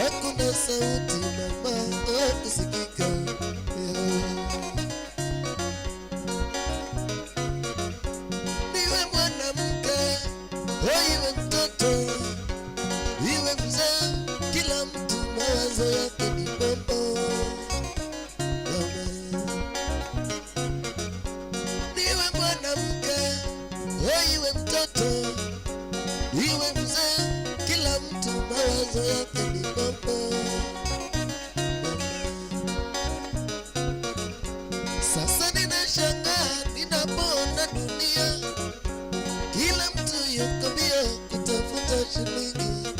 Hakuna sauti mama kusikika. Niwe mwanamke, iwe mtoto, iwe mzee, kila mtu mawazo yake ni mambo. Niwe mwanamke, iwe mtoto, iwe mzee, kila mtu mawazo yake ni mambo. Sasa ninashangaa ninapoona dunia, kila mtu yuko mbio kutafuta shilingi,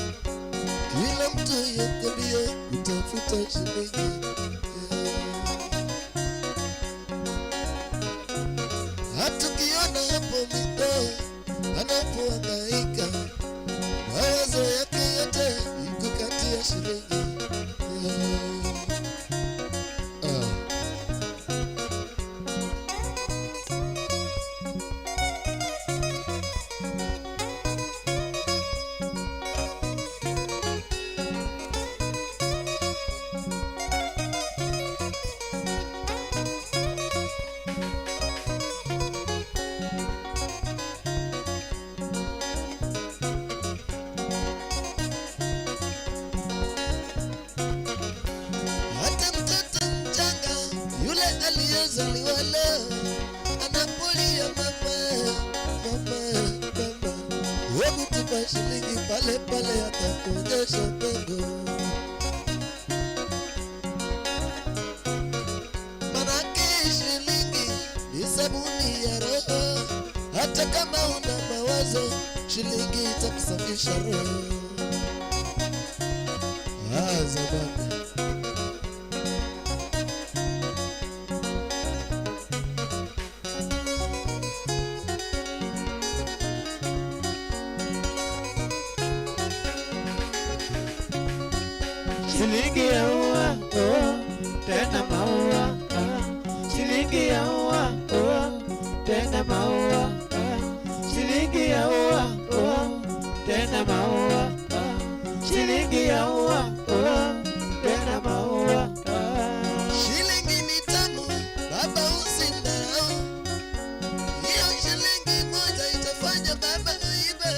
kila mtu yuko mbio kutafuta shilingi. Hatukiona hapo mitaa anapohangaika, mawazo yake yote iko kati ya shilingi. Hata mtoto mchanga yule aliyezaliwa leo anapolia mama, mama, mama, hebu tupa shilingi pale pale atakuonyesha pengo. Manake shilingi ni sabuni ya roho, hata kama una mawazo shilingi itakusafisha roho. Ah, zamani. Shilingi ya ua, oh, tena maua, ah. Shilingi ya ua, oh, tena maua, ah. Shilingi ya ua, oh, tena maua, ah. Shilingi ya ua, oh, tena maua, ah. Shilingi ni tamu, baba usimdharau. Hiyo shilingi moja itafanya baba uibe.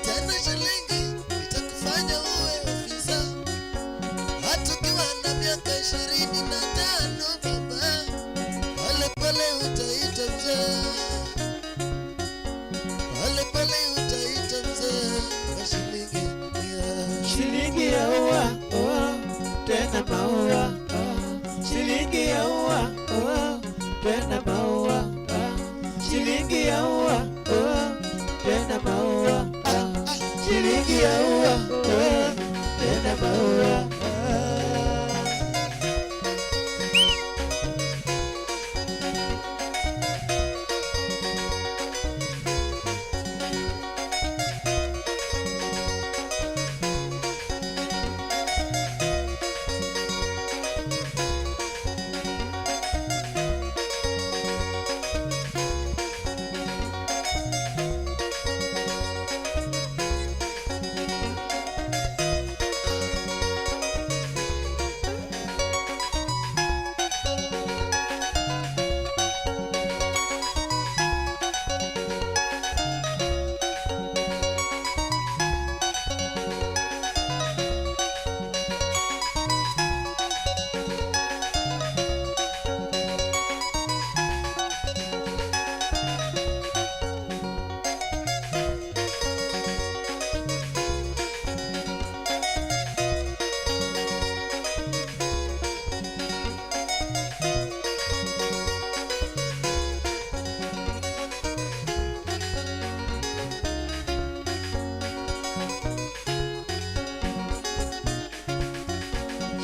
Tena shilingi itakufanya uwe ofisa. Hata ukiwa na miaka 25 baba, pale pale utaita mzee. Pale pale utaita mzee wa shilingi. Yeah. Shilingi ya ua, oh, tena maua, ah. Shilingi ya ua, oh, tena maua, ah. Shilingi ya ua, oh, tena maua, ah. Shilingi ya ua, oh, tena maua, ah.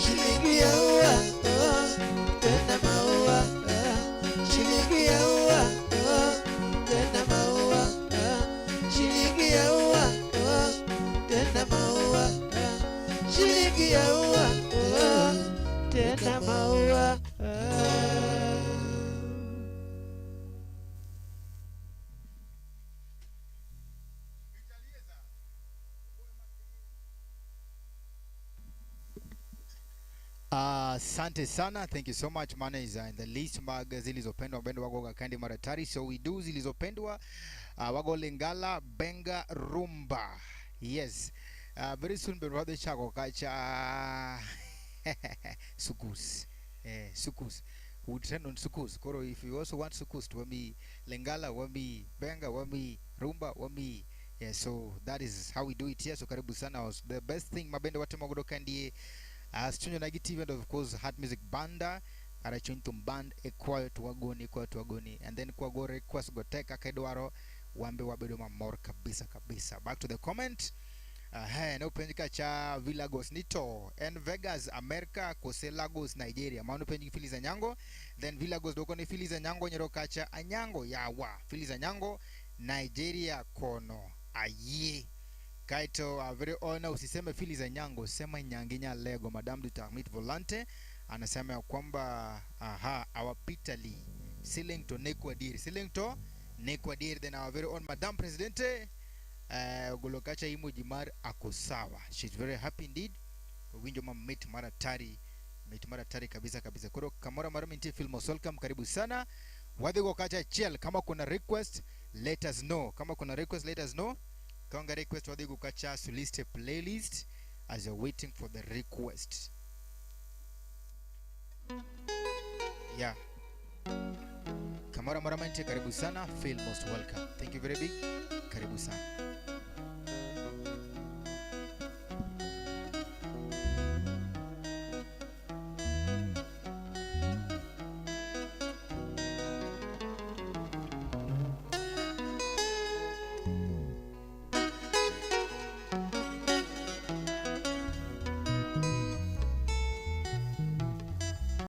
Shilingi ya ua, oh, tena maua, ah. Shilingi ya ua, oh, tena maua, ah. Shilingi ya ua, oh, tena maua, ah. Shilingi ya ua, oh, tena maua, ah. Asante sana, thank you so much. Mane is in the list mag zilizopendwa bendo wago kandi maratari. So we do zilizopendwa, wago Lingala, Benga, Rumba. Yes. Very soon brother chako kacha sukus. Sukus. We trend on sukus. Koro, if you also want sukus, wami Lingala, wami Benga, wami Rumba, wami. Yeah, so that is how we do it here. So karibu sana. The best thing mabende watemo godo kandie Studio Nagi TV and of course Heart Music Banda kara chuny thum band e kwayo to wagoni, kwayo to wagoni, and then kwago request go te kaka idwaro wambe wabedo mamor kabisa kabisa. Back to the comment. Ne openj kacha Vilagos ni to en Vegas America kose Lagos Nigeria? Mano penj gi Phyllis Anyango. Then Vilagos dwoko ni Phyllis Anyango nyero kacha Anyango yawa Phyllis Anyango Nigeria kono ayie. Kaito very honor, usiseme Phyllis Anyango, sema Nyanginya Lego. Madame Dutamit Volante anasema ya kwamba aha, our Peter Lee siling to nekwadir, siling to nekwadir. Then our very own Madame Presidente ogolo kacha emoji mar ako sawa. She's very happy indeed. Winjo mamit maratari, mit maratari kabisa kabisa. Koro kamoro amora mintie, feel most welcome, karibu sana. Wadhi go kacha achiel. Kama kuna request, let us know. Kama kuna request, let us know. Kaonge request, wadhi go kacha Suliste playlist as you're waiting for the request. Yeah, kamoro amora mantie, karibu sana, feel most welcome. Thank you very big, karibu sana.